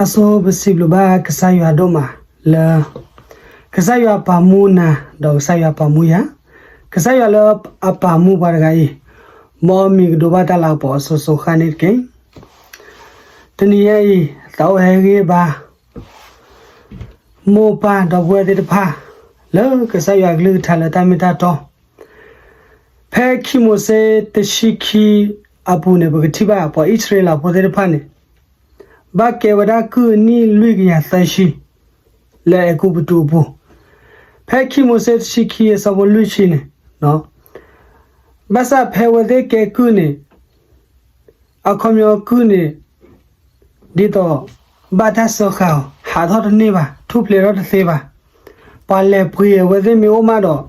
အဆိပစံးဘျုးဘၣ်ကစၢ်ယွၤဒိၣ်မးလၢ ကစၢ်ယွၤပာ်မူနၤ ဒီးကစၢ်ယွၤပာ်မူယၤ, ကစၢ်ယွၤလၢအပာ်မူပှၤတဂၤအံၤ, မ်အမံၤကဒိးဘၣ်တၢ်လၤကပီၤအစိၤစိၤဃၣ်န့ၣ်တက့ၢ်. တနံၤညါအံၤ သးအိၣ်ဟဲဂ့ၢ်ဘါ မိၢ်ပၢ်ဒီပုၢ်ဝဲၢ်သ့ၣ်တဖၣ် လၢကစၢ်ယွၤအကလုၢ်ကထါလၢတၢ်မ့ၢ်တၢ်တီ, ဖဲခံမိၤၡ့တဆံခံအပူၤန့ၣ် ပကထံၣ်ဘၣ်ပှၤအံၣ်စရ့လးဖိသ့ၣ်တဖၣ်န့ၣ် ဘၣ်ကဲဝဲဒၣ်ကုၢ်အနံၣ်လွံၢ်ကယၤသၢဆံ လၢအဲၤကူပတူးအပူၤ, ဖဲခံမိၤၡ့တဆံခံအဆၢဖိလွံၢ်ဆံန့ၣ်, ဘၣ်ဆၣ်ဖဲအဝဲသ့ၣ်ကဲကုၢ်န့ၣ် အခီပညီကုၢ်န့ၣ် ဒ်သိးဘၣ်တၢ်စၢဃာ်အီၤ ဟးထီၣ်တန့ၢ်ဘၣ်, ထူၣ်ဖျဲးထီၣ်တသ့ဘၣ်. ပှၤလဲၤပှ့ၤအဝဲသ့ၣ်မ့ၢ်အိၣ်မးဒီး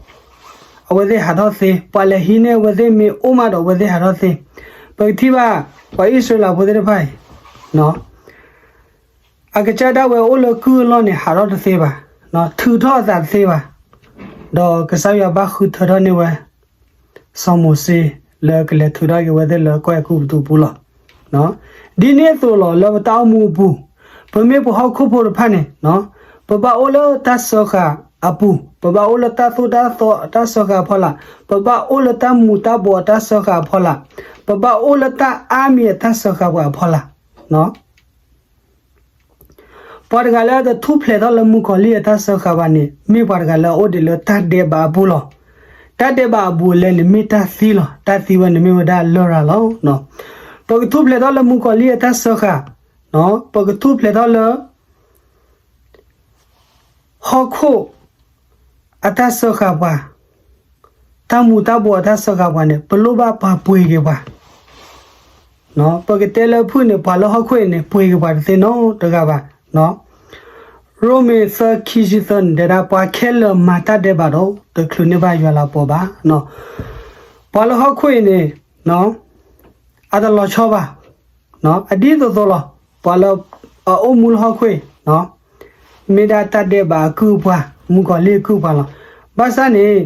အဝဲသ့ၣ်ဟးထီၣ်သ့, ပှၤလဲၤဟံးန့ၢ်အဝဲသ့ၣ်မ့ၢ်အိၣ်မးဒီး အဝဲသ့ၣ်ဟးထီၣ်သ့. ပကထံၣ်ဘၣ် ပှၤအံၣ်စရ့လးဖိသ့ၣ်တဖၣ်အံၤ အကစၢ်ဒၣ်ဝဲအိၣ်လၢကုၢ်အလီၢ်န့ၣ် ဟးထီၣ်တသ့ဘၣ်, ထုးထီၣ်အသးတသ့ဘၣ်. ဒီးကစၢ်ယွၤဘၣ်ဃုထၢထီၣ်န့ၢ်ဝဲ စီၤမိၤၡ့ လၢကလဲၤထုးထီၣ်က့ၤဝဲသ့ၣ်လၢကီၢ်အဲၤကူပတူးအပူၤလီၤ. ဒ်န့ၣ်အသိးလီၤ လၢပတၢ်အိၣ်မူအပူၤ, ပမ့ၢ်ပှၤဟီၣ်ခိၣ်ဖိတဖၣ်န့ၣ်, ပဘၣ်အိၣ်လၢတၢ်စၢဃာ်အပူၤ, ပဘၣ်အိၣ်လၢတၢ်သိၣ်တၢ်သီအတၢ်စၢဃာ်အဖီလာ်, ပဘၣ်အိၣ်လၢတၢ်မူၤတၢ်ဘှီးအတၢ်စၢဃာ်အဖီလာ်, ပဘၣ်အိၣ်လၢတၢ်အါမံၤအတၢ်စၢဃာ်ပှၤအဖီလာ်. ပှၤတဂၤလၢတထူၣ်ဖျဲးထီၣ်လၢမုၣ်ကီၤလံၢ်အတၢ်စၢဃာ်ဘၣ်န့ၣ် မ့ၢ်ပှၤတဂၤလၢအအိၣ်ဒံးလၢတၢ်ဒဲးဘးအပူၤလီၤ. တၢ်ဒဲးဘးအဘူးအလဲန့ၣ် မ့ၢ်တၢ်သံလီၤ. တၢ်သံဝဲန့ၣ်မ့ၢ်ဝဲဒၣ်လရာ်လီၤ. ပကထူၣ်ဖျဲးထီၣ်လၢမုၣ်ကီၤလံၢ်အတၢ်စၢဃာ်, ပကထူၣ်ဖျဲးထီၣ်လၢ ဟီၣ်ခိၣ်အတၢ်စၢဃာ်ပှၤ, တၢ်မူၤတၢ်ဘှီးအတၢ်စၢဃာ်ပှၤန့ၣ် ပလိၣ်ဘၣ်ပှၤပှ့ၤက့ၤပှၤ. ပကတဲလၢဖုၣ်န့ၣ် ပှၤလၢဟီၣ်ခိၣ်အံၤန့ၣ် ပှ့ၤက့ၤပှၤတသ့နီတဂၤဘၣ်. ရိမ့ၤသၢခံဆံသၢန့ၣ် တဲဒၣ် ပှၤခဲလၢာ်မၤတၢ်ဒဲးဘးဒီး တချုးန့ၢ်ဘၣ်ယွၤလၤကပီၤဘၣ်. ပှၤလၢဟီၣ်ခိၣ်အံၤန့ၣ် အတလီၤဆီဘၣ်. အဒ်သိးသိးလီၤ. ပှၤလၢအအိၣ်မူလၢဟီၣ်ခိၣ်အံၤ မ့ၢ်ဒၣ်တၢ်ဒဲးဘးအကုၢ်အပှၤ, မုၣ်ကီၤလံၢ်အကုၢ်အပှၤလီၤ. ဘၣ်ဆၣ်န့ၣ်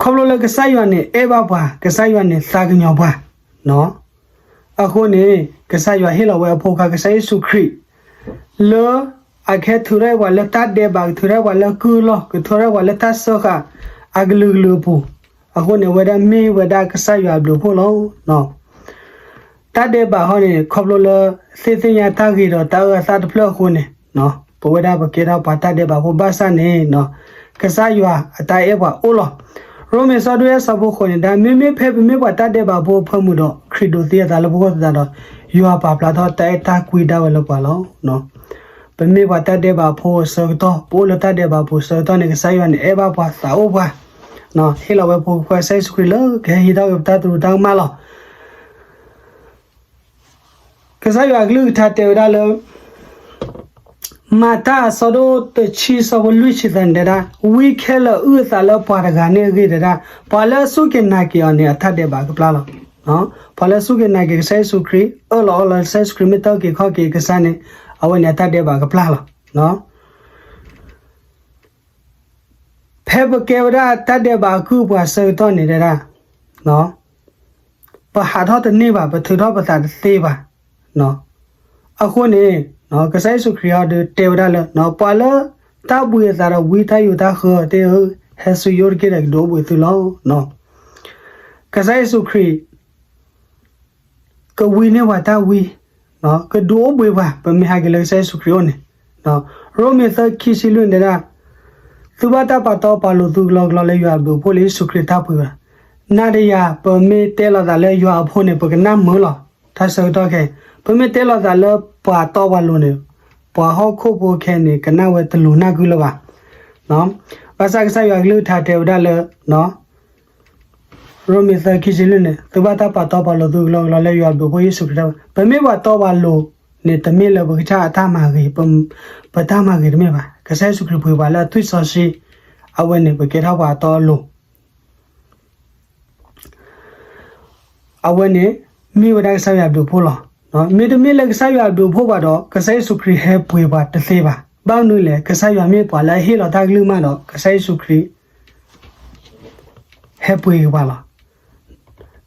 ခီဖျိလၢကစၢ်ယွၤန့ၣ်အဲၣ်ဘၣ်ပှၤ, ကစၢ်ယွၤန့ၣ်သးကညီၤပှၤ, အဃိန့ၣ် ကစၢ်ယွၤဟ့ၣ်လီၤဝဲအဖိခွါကစၢ်ယ့ၣ်ၡူးခရံာ် လၢအကဟဲထုးထီၣ်ပှၤလၢတၢ်ဒဲးဘး, ကထုးထီၣ်ပှၤလၢကုၢ်အလီၢ်, ကထုးထီၣ်ပှၤလၢတၢ်စၢဃာ်အကလုာ်ကလုာ်အပူၤ, အဃိန့ၣ် အဝဲဒၣ်မ့ၢ်ဝဲဒၣ်ကစၢ်ယွၤအဘျုးအဖှိၣ်လီၤ. တၢ်ဒဲးဘးဟီန့ၣ် ခီဖျိလၢသ့ၣ်သ့ၣ်ညါတၢ်ဂ့ၤဒီးတၢ်အၢအသီတဖျၢၣ်အဃိန့ၣ် ပဝဲဒၣ်ပကဲထီၣ်ပှၤတၢ်ဒဲးဘးဖိဘၣ်ဆၣ်န့ၣ် ကစၢ်ယွၤအတၢ်အဲၣ်ပှၤအိၣ်လီၤ. ရိမ့ၤအဆၢဒိၣ်ယဲၢ်အဆၢဖိဃိးန့ၣ် ဒ်မ့မ့ၢ်ဖဲပမ့ၢ်ပှၤတၢ်ဒဲးဘးဖိအဖၢမုၢ်ဒီး ခရံာ်ဒိးသံအသးလၢပဂီၢ်သတးဒီး ယွၤပာ်ဖျါထီၣ်တၢ်အဲၣ်တၢ်ကွံဒၣ်ဝဲလၢပှၤလီၤ. ပမ့ၢ်ပှၤတၢ်ဒဲးဘးဖိအဆၢကတီၢ်, ပအိၣ်လၢတၢ်ဒဲးဘးဖိအဆၢကတီၢ်န့ၣ် ကစၢ်ယွၤန့ၣ်အဲၣ်ဘၣ်ပှၤသးအိၣ်ပှၤ, ဟ့ၣ်လီၤဝဲဖိခွါကစၢ်ယ့ၣ်ၡူးခရံာ်လၢကဟဲဟံးထီၣ်က့ၤပတၢ်သရူးတၢ်ကမၣ်လီၤ. ကစၢ်ယွၤအကလုၢ်ကထါတဲဝဲဒၣ်လၢ မၤတၢ်အဆၢဒိၣ်တဆံအဆၢဖိလွံၢ်ဆံသၢန့ၣ်တဲဒၣ်, ဝံခဲလၢာ်အုၣ်အသးလၢပှၤတဂၤန့ၣ်အဂ့ၢ်တဲဒၣ်, ပှၤလၢအစူၢ်က့ၤနာ်က့ၤအီၤန့ၣ် အတၢ်ဒဲးဘးကပျၢ်လီၤ. ပှၤလၢအစူၢ်က့ၤနာ်က့ၤကစၢ်ယ့ၣ်ၡူးခရံာ်, အၢၣ်လီၤအီလီၤကစၢ်ယ့ၣ်ၡူးခရံာ်, မ့ၢ်တၢ်အုၣ်က့ၤခီၣ်က့ၤကစၢ်န့ၣ်, အဝဲန့ၣ်အတၢ်ဒဲးဘးကပျၢ်လီၤ. ဖဲပကဲဝဲဒၣ်တၢ်ဒဲးဘးအကုၢ်အပှၤအဆၢကတီၢ်န့ၣ်တဲဒၣ်, ပဟးထီၣ်တန့ၢ်ဘၣ်, ပထုးထီၣ်ပသးတသ့ဘၣ်. အဃိန့ၣ် ကစၢ်ယ့ၣ်ၡူးခရံာ်အံၤဒီးတဲဝဲဒၣ်လၢ ပှၤလၢတၢ်ဘှံးအသးဒီးဝံတၢ်ယိးတၢ်ဃၢၤသ့ၣ်ဧၢ, ဟဲဆူယအိၣ်တက့ၢ်ဒီးကဒုးအိၣ်ဘှံးသုလီၤ. ကစၢ်ယ့ၣ်ၡူးခရံာ် ကဝံန့ၢ်ပှၤတၢ်ဝံ, ကဒုးအိၣ်ဘှံးပှၤ ပမ့ၢ်ဟဲက့ၤလၢကစၢ်ယ့ၣ်ၡူးခရံာ်အအိၣ်န့ၣ်. ရိမ့ၤသၢခံဆံလွံၢ်န့ၣ်တဲဒၣ်, သုဘၣ်တၢ်ပာ်တီပာ်လိၤသုကလီကလီလၢယွၤအဘျုးအဖှိၣ်လၢယ့ၣ်ၡူးခရံာ်တၢ်ပှ့ၤဘၣ်. နၤဒီးယၤ ပမ့ၢ်တဲလီၤသးလၢယွၤအဖိန့ၣ် ပကနၣ်မုာ်လီၤ. တၢ်ဆၢကတီၢ်ခဲအံၤ ပမ့ၢ်တဲလီၤသးလၢပှၤတီပှၤလိၤန့ၣ်, ပှၤဟီၣ်ခိၣ်ဖိခဲအံၤန့ၣ် ကနၣ်ဝဲတလိၤနၢ်ကုလၢၤဘၣ်. ဘၣ်ဆၣ်ကစၢ်ယွၤအကလုၢ်ကထါတဲဝဲဒၣ်လၢ ရိမ့ၤသၢခံဆံလွံၢ်န့ၣ်, သုဘၣ်တၢ်ပာ်တီပာ်လိၤသုကလီကလီလၢယွၤအဘျုးအဖှိၣ်ယ့ၣ်ၡူးခရံာ်တၢ်ပှ့ၤ, ပမ့ၢ်ပှၤတီပှၤလိၤန့ၣ် တမ့ၢ်လၢပကစၢ်အတၢ်မၤဂ့ၤ, ပတၢ်မၤဂ့ၤတမ့ၢ်ဘၣ်. ကစၢ်ယ့ၣ်ၡူးခရံာ်ပှ့ၤပှၤလၢအသွံၣ်စီဆှံ, အဝဲန့ၣ် ပကဲထီၣ်ပှၤအတီအလိၤ အဝဲန့ၣ် မ့ၢ်ဝဲဒၣ်ကစၢ်ယွၤအဘျုးအဖှိၣ်လီၤ. မ့တမ့ၢ်လၢကစၢ်ယွၤအဘျုးအဖှိၣ်ဘၣ်ဒီး ကစၢ်ယ့ၣ်ၡူးခရံာ်ဟဲပှ့ၤပှၤတသ့ဘၣ်. ဘၣ်မနုၤလဲၣ်, ကစၢ်ယွၤမ့ၢ်ပှၤလၢအဟ့ၣ်လီၤတၢ်ကလုၢ်မးဒီး ကစၢ်ယ့ၣ်ၡူးခရံာ် ဟဲပှ့ၤက့ၤပှၤလီၤ.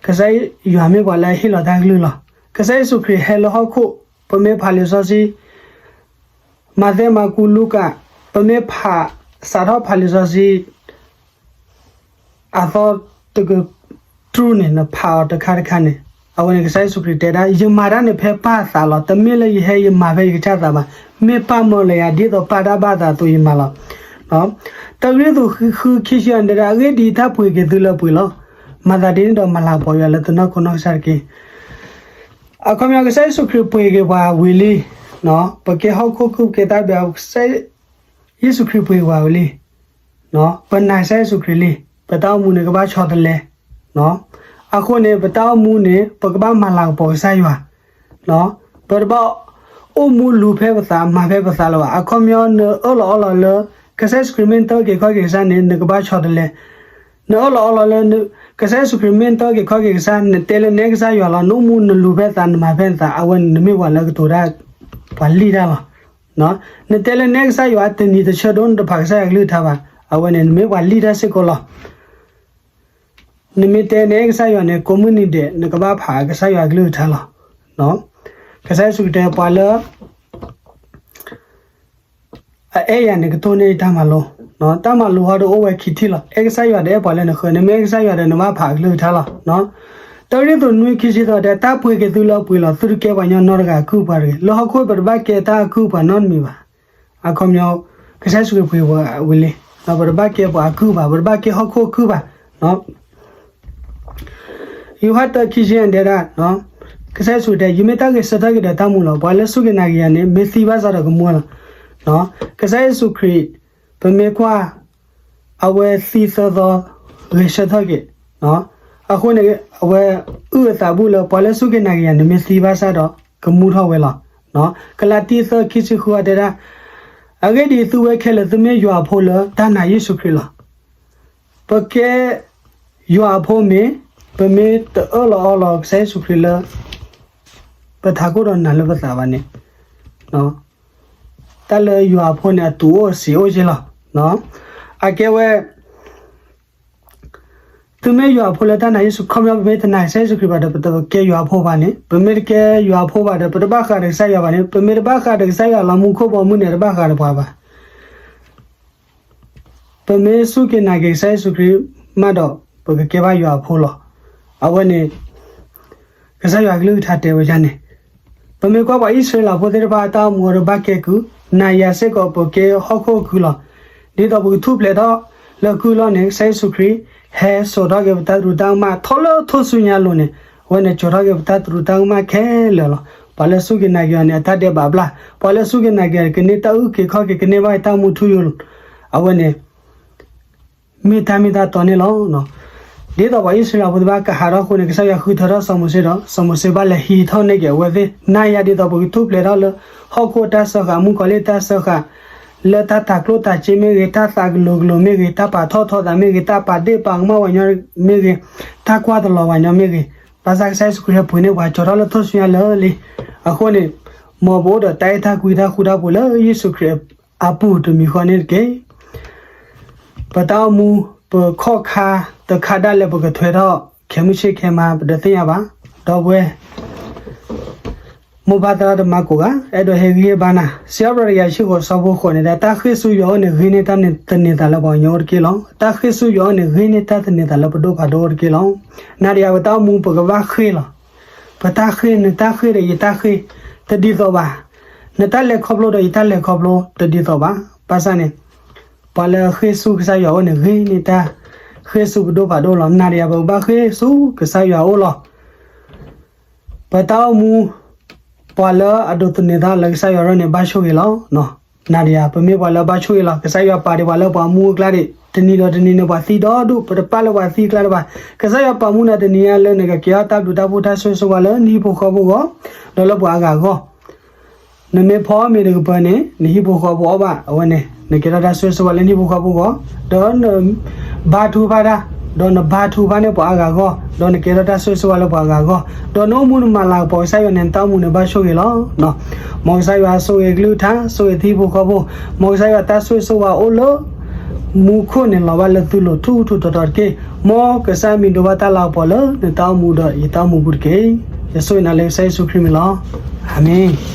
ကစၢ်ယွၤမ့ၢ်ပှၤလၢအဟ့ၣ်လီၤတၢ်ကလုၢ်လီၤ. ကစၢ်ယ့ၣ်ၡူးခရံာ်ဟဲလၢဟီၣ်ခိၣ် ပမ့ၢ်ဖးလံာ်စီဆှံ, မးသဲ, မၢ်ကူး, လူၤကၣ်, ပမ့ၢ်ဖး, စးထီၣ်ဖးလံာ်စီဆှံ အသီတကတြူၢ်န့ၣ် နဖးအီၤတခါတခါန့ၣ်, အဝဲန့ၣ် ကစၢ်ယ့ၣ်ၡူးခရံာ်တဲဒၣ် ယမၤတၢ်န့ၣ်ဖဲပၢ်အသးလီၤ. တမ့ၢ်လၢယဟဲယမၤဖဲယကစၢ်သးဘၣ်. မ့ၢ်ပၢ်မၢလၢယၤ ဒ်သိးပၢ်တၢ်ဘၣ်သးအသိးယမၤလီၤ. တၢကရံၣ်သူး ဃု ခံဆံအံၤတဲဒၣ် အဂ့ၢ်ဒ်အံၤ တၢ်ပှ့ၤက့ၤသုလၢအပှ့ၤလီၤ. မၤသးဒ်န့ၣ်ဒီး မၤလၤကပီၤယွၤလၢသုနီၢ်ခိနီၢ်ကစၢ်တက့ၢ်. အခီပညီ ကစၢ်ယ့ၣ်ၡူးခရံာ်ပှ့ၤက့ၤပှၤဝံၤလံ. ပကဲဟီၣ်ခိၣ်ကုၢ် ပကဲတၢ်ဘၣ် ကစၢ်ယ့ၣ်ၡူးခရံာ်ပှ့ၤပှၤဝံၤလံ. ပနာ်ကစၢ်ယ့ၣ်ၡူးခရံာ်လံ. ပတၢ်အိၣ်မူန့ၣ် ကဘၣ်ဆီတလဲ. အဃိန့ၣ် ပတၢ်အိၣ်မူန့ၣ် ပကဘၣ်မၤလၤကပီၤကစၢ်ယွၤ. ပတဘၣ်အိၣ်မူလူၤဖဲပသး မၤဖဲပသးလၢၤဘၣ်. အခီပညီ နအၢၣ်လီၤအီလီၤလၢ ကစၢ်ယ့ၣ်ၡူးခရံာ်မ့ၢ်တၢ်အုၣ်က့ၤခီၣ်က့ၤကစၢ်န့ၣ် နကဘၣ်ဆီတလဲ. နအၢၣ်လီၤအီလီၤလၢ ကစၢ်ယ့ၣ်ၡူးခရံာ်မ့ၢ်တၢ်အုၣ်က့ၤခီၣ်က့ၤကစၢ် နတဲလၢနအဲၣ်ကစၢ်ယွၤလီၤ နအိၣ်မူနလူၤဖဲသး နမၤဖဲသး အဝဲန့ၣ် နမ့ၢ်ပှၤလၢကတိၤတၢ် ပှၤလံၣ်တၢ်လီၤ. နတဲလၢနအဲၣ်ကစၢ်ယွၤ တနံၤတဆၢဒိၣ် နတဖးကစၢ်ယွၤကလုၢ်ကထါဘၣ်, အဝဲန့ၣ် နမ့ၢ်ပှၤလံၣ်တၢ်စ့ၢ်ကီးလီၤ. နမ့ၢ်တဲနအဲၣ်ကစၢ်ယွၤန့ၣ် ကိးမုၢ်နံၤဒဲး နကဘၣ်ဖးကစၢ်ယွၤကလုၢ်ကထါလီၤ. ကစၢ်ယ့ၣ်ၡူးခရံာ်တဲ ပှၤလၢ အအဲၣ်ယၤန့ၣ် ကတိၢ်န့ၢ်တၢ်မၤလိ. တၢ်မၤလိဟီဒီးအိၣ်ဝဲခံထံၣ်လီၤ. အဲၣ်ကစၢ်ယွၤဒီးအဲၣ်ပှၤလၢနဃၢၤ, နမ့ၢ်အဲၣ်ကစၢ်ယွၤဒီး နဘၣ်ဖးအကလုၢ်ကထါလီၤ. တၢကရံၣ်သူး နွံ ခံဆံသီ တဲ တၢ်ပှ့ၤက့ၤသုလၢအပှ့ၤလီၤ. သုတကဲပှၤကညီနီတဂၤအကုၢ်အပှၤတဂ့ၤ. လၢဟီၣ်ခိၣ် ပတဘၣ်ကဲတၢ်အကုၢ်အပှၤနီတမံၤဘၣ်. အခီပညီ ကစၢ်ယ့ၣ်ၡူးခရံာ်ပှ့ၤဝဲဝံၤလံ. ပတဘၣ်ကဲပှၤအကုၢ်ဘၣ်, ပတဘၣ်ကဲဟီၣ်ခိၣ်အကုၢ်ဘၣ်. ယိၤဟၣ်တၢ ခံဆံယဲၢ် တဲဒၣ်, ကစၢ်ယ့ၣ်ၡူးတဲ ယမ့ၢ်တၢ်ဂဲၤဆၢထၢၣ်က့ၤဒီးတၢ်မူလီၤ. ပှၤလၢစူၢ်က့ၤနာ်က့ၤယၤန့ၣ် မ့ၢ်သံဘၣ်ဆၣ်ဒီးကမူလီၤ. ကစၢ်ယ့ၣ်ၡူးခရံာ် ပမ့ၢ်ကွၢ် အဝဲသံသၢသီ ဂဲၤဆၢထၢၣ်က့ၤ. အဃိန့ၣ် အဝဲအုၣ်အသးဘူၣ်လၢ ပှၤလၢစူၢ်က့ၤနာ်က့ၤယၤန့ၣ် မ့ၢ်သံဘၣ်ဆၣ်ဒီး ကမူထီၣ်ဝဲလီၤ. ကလၤတံ သၢ ခံဆံဃု တဲဒၣ်, အဂ့ၢ်ဒ်အံၤ သုဝဲခဲလၢာ် သုမ့ၢ်ယွၤအဖိလၢတၢ်နာ်ယ့ၣ်ၡူးခရံာ်လီၤ. ပကဲ ယွၤအဖိမ့ၢ် ပမ့ၢ်တအၢၣ်လီၤအီလီၤကစၢ်ယ့ၣ်ၡူးခရံာ်လၢ ပထးခိၣ်ဒီးနာ်လၢပသးဘၣ်န့ၣ်, တၢ်လၢယွၤအဖိန့ၣ် အတူၢ်အိၣ်စ့ၢ်အိၣ်က့လီၤ. အကဲဝဲ သုမ့ၢ်ယွၤအဖိလၢတၢ်နာ်ယ့ၣ်ၡူး, ခီပညီ ပမ့ၢ်တနာ်ကစၢ်ယ့ၣ်ၡူးခရံာ်ဘၣ်ဒီး ပတကဲယွၤအဖိဘၣ်န့ၣ်, ပမ့ၢ်တကဲယွၤအဖိဘၣ်ဒီး ပတဘၣ်ဃးဒီးကစၢ်ယွၤဘၣ်န့ၣ်, ပမ့ၢ်တဘၣ်ဃးဒီးကစၢ်ယွၤလီၤ မူခိၣ်ဘီမုၢ်န့ၣ် တဘၣ်ဃးဒီးပှၤဘၣ်. ပမ့ၢ်စူၢ်က့ၤနာ်က့ၤကစၢ်ယ့ၣ်ၡူးခရံာ်မးဒီး ပကကဲဘၣ်ယွၤအဖိလီၤ. အဝဲန့ၣ် ကစၢ်ယွၤကလုၢ်ကထါတဲဝဲဒ်န့ၣ်, ပမ့ၢ်ကွၢ်ပှၤအံၣ်စရ့လးဖိသ့ၣ်တဖၣ် တၢ်အိၣ်မူအီၤဒီးဘၣ်ကဲကုၢ်, နာ်ယၤစ့ၢ်ကီး ပကဲဟီၣ်ခိၣ်အကုၢ်လီၤ. ဒ်သိးပကထူၣ်ဖျဲးထီၣ်လၢကုၢ်လီၢ်န့ၣ် ကစၢ်ယ့ၣ်ၡူးခရံာ် ဟဲစိာ်ထီၣ်က့ၤပတၢ်သရူးတၢ်ကမၣ် ထီၣ်လၢထူၣ်စုညါအလိၤန့ၣ်, အဝဲန့ၣ် စိာ်ထီၣ်က့ၤပတၢ်သရူးတၢ်ကမၣ်ခဲလၢာ်လီၤ. ပှၤလၢစူၢ်က့ၤနာ်က့ၤအီၤန့ၣ် အတၢ်ဒဲးဘးဘျၣ်, ပှၤလၢစူၢ်က့ၤနာ်က့ၤအီၤ ကန့ၢ်တၢ်အုၣ်က့ၤခီၣ်က့ၤ ကန့ၢ်ဘၣ်တၢ်မူထူယိာ်, အဝဲန့ၣ် မ့ၢ်တၢ်မ့ၢ်တၢ်တီန့ၣ်လီၤ. ဒ်သိးပှၤအံၣ်စရ့လးဖိသ့ၣ်တဖၣ်ကဟးထီၣ်အဃိန့ၣ် ကစၢ်ယွၤဃုထၢထီၣ်စီၤမိၤၡ့ဒီး စီၤမိၤၡ့ဘၣ်လဲၤဟံးထီၣ်န့ၢ်က့ၤအဝဲသ့ၣ် နာ်ယၤဒ်သိးပကထူၣ်ဖျဲးထီၣ်လၢ ဟီၣ်ခိၣ်တၢ်စၢဃာ် မုၣ်ကီၤလံၢ်တၢ်စၢဃာ် လၢတၢ်တၤကျိၣ်တၤစ့မ့ၢ်ဂ့ၤ, တၢ်သးကလိၤကလိၤမ့ၢ်ဂ့ၤ, တၢ်ပာ်ထီၣ်ထီသးမ့ၢ်ဂ့ၤ, တၢ်ပာ်ဒ့ၣ်ပာ်ကမၣ်ပှၤညီမ့ၢ်ဂ့ၤ, တၢ်ကွၢ်တလီၤပှၤညီမ့ၢ်ဂ့ၤ, ဘၣ်ဆၣ်ကစၢ်ယ့ၣ်ၡူးခရံာ်ဟဲပှ့ၤန့ၢ်ပှၤ စိာ်ထီၣ်လၢထူၣ်စုညါလၢာ်လံ. အဃိန့ၣ် မ်ပအိၣ်ဒီးတၢ်အဲၣ်တၢ်ကွံတၢ်ဃူတၢ်ဖိးလၢယ့ၣ်ၡူးခရံာ်အပူၤတမံၤဃီန့ၣ်တက့ၢ်. ပတၢ်အိၣ်မူ ပခီၣ်ခါတခါဒၣ်လဲာ် ပကထွဲထီၣ်ခဲမုၢ်ဆ့ၣ်ခဲမါ ပတသ့ၣ်ညါဘၣ်. ဒီပုၢ်ဝဲၢ် မိၢ်ပၢ်သရၣ်သမါကိးဂၤ အဲၣ်ဒိးဟ့ၣ်ဂံၢ်ဟ့ၣ်ဘါနၤ, စံးထီၣ်ပတြၢၤတကယၤဆံဃိး ဆၢဖိဃိးန့ၣ်ဒီး တၢ်ဃ့ၢ်ဆူယွၤအအိၣ်န့ၣ် ဂ့ၤန့ၢ်တၢ်သန့ၤသးလၢပှၤကညီအိၣ်တက့ၢ်လီၤ. တၢ်ဃ့ၢ်ဆူယွၤအအိၣ်န့ၣ် ဂ့ၤန့ၢ်တၢ်သန့ၤသးလၢပဒိၣ်ဖးဒိၣ်အိၣ်တက့ၢ်လီၤ. နၤဒီးယၤပတၢ်အိၣ်မူ ပကဘၣ်ဃ့ၢ်လီၤ. ပတၢ်ဃ့ၢ် နတၢ်ဃ့ၢ်ဒီးယတၢ်ဃ့ၢ် တဒ်သိးဘၣ်. နတၢ်လဲၤခီဖျိဒီးယတၢ်လဲၤခီဖျိ တဒ်သိးဘၣ်. ဘၣ်ဆၣ်န့ၣ် ပှၤလၢဃ့ၢ်ဆူကစၢ်ယွၤအအိၣ်န့ၣ် ဂ့ၤန့ၢ်တၢ်ဃ့ၢ်ဆူပဒိၣ်ဖးဒိၣ်လီၤ. နၤဒီးယၤ ပကဘၣ်ဃ့ၢ်ဆူကစၢ်ယွၤအအိၣ်လီၤ. ပတၢ်အိၣ်မူ ပှၤလၢအဒိးသန့ၤသးလၢကစၢ်ယွၤအဂီၢ်န့ၣ် ဘၣ်ဆိၣ်ဂ့ၤလီၤ. နၤဒီးယၤ ပမ့ၢ်ပှၤလၢဘၣ်ဆိၣ်ဂ့ၤလီၤ. ကစၢ်ယွၤပာ်ဒံးပှၤလၢပှၤမူအကျါဒံး, တနံၤဒီးတနံၤန့ၣ် ပှၤသံဒီဒူၣ်, ပတပာ်လၢပှၤသံအကျါလၢၤဘၣ်. ကစၢ်ယွၤပာ်မူနၤတနံၤညါလၢနကကဲထီၣ်တၢ်ဘျုးတၢ်ဖှိၣ်တၢ်ဆိၣ်ဂ့ၤဆိၣ်ဝါလၢနဟံၣ်ဖိဃီဖိအဂီၢ်, ဒီးလၢပှၤအါဂၤအဂီၢ်, နမ့ၢ်ဖီမ့ၤတကပၤန့ၣ် နဟံၣ်ဖိဃီဖိအီၣ်ဘၣ်, အဝဲန့ၣ် နကဲထီၣ်တၢ်ဆိၣ်ဂ့ၤဆိၣ်ဝါလၢနဟံၣ်ဖိဃီဖိအဂီၢ်, ဒီးနဘါထုကဖၣ်တၢ်, ဒီးနဘါထုကဖၣ်န့ၢ်ပှၤအါဂၤအဂီၢ်, ဒီးနကဲထီၣ်တၢ်ဆိၣ်ဂ့ၤဆိၣ်ဝါလၢပှၤအါဂၤအဂီၢ်, ဒီးနအိၣ်မူနမၤလၤကပီၤကစၢ်ယွၤန့ၣ် နတၢ်အိၣ်မူန့ၣ်ဘၣ်ဆိၣ်ဂ့ၤလီၤ. မ်ကစၢ်ယွၤဆိၣ်ဂ့ၤကလုၢ်ကထါ, ဆိၣ်ဂ့ၤဟံၣ်ဖိဃီဖိ, မ်ကစၢ်ယွၤတၢ်ဆိၣ်ဂ့ၤဆိၣ်ဝါအိၣ်လၢ မူခိၣ်န့ၣ်လီၤဘၣ်လၢသုလိၤထူၣ်ထူၣ်တီၤတီၤတက့ၢ်. မ်ကစၢ်မံၤဒိးဘၣ်တၢ်လၤကပီၤလၢနတၢ်အိၣ်မူဒီးယတၢ်အိၣ်မူပူၤတက့ၢ်. ယဆိၣ်ဂ့ၤနၤလၢကစၢ်ယ့ၣ်ၡူးခရံာ်မံၤလီၤ. အၤမ့ၣ်.